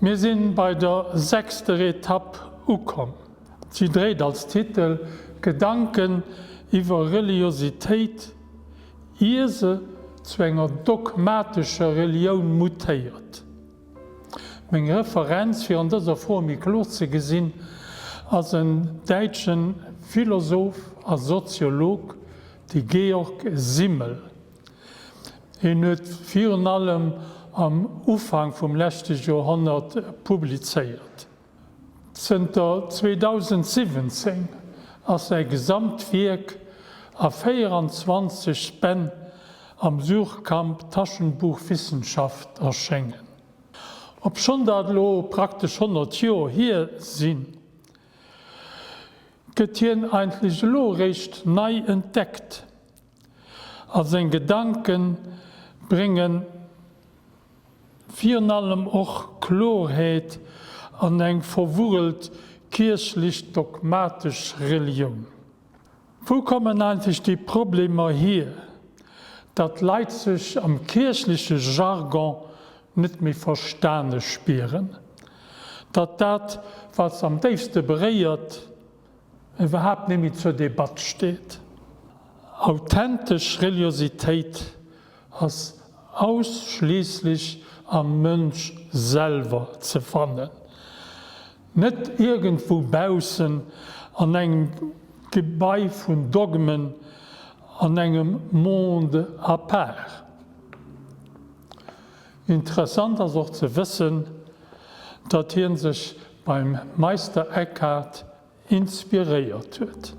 Mir sinn bei der sechster Etapp ukomm. Si dréit als Titel Gedanken iwwer Reliositéit, ier se zu enger dogmatescher Relioun mutéiert. Meng Referenz, fir an dëser Fro méi kloer ze gesinn, ass en däitsche Philosoph a Soziolog, de Georg Simmel. Hien huet virun allem am Ufank vum leschte Joerhonnert publizéiert. Zënter 2017 ass säi Gesamtwierk a 24 Bänn am Suhrkamp Taschenbuch Wissenschaft erschéngen. Obschonn dat elo praktesch 100 Joer hier sinn, gëtt hien eigentlech elo eréischt nei entdeckt a seng Gedanke bréngen Virun allem och Klorheet an eng verwurrelt kierchlech-dogmatesch Relioun. Wou kommen eigentlech déi Problemer hier, datt Leit sech am kierchleche Jargon net méi verstane spieren, datt dat, wat se am déifste beréiert, iwwerhaapt net méi zur Debatt steet? Authentesch Reliositéit ass ausschliisslech am Mënsch selwer ze fannen, net iergendwou baussen an engem Gebai vun Dogmen, an engem Monde à part. Interessant ass och ze wëssen, datt hien sech beim Meister Eckhart inspiréiert huet.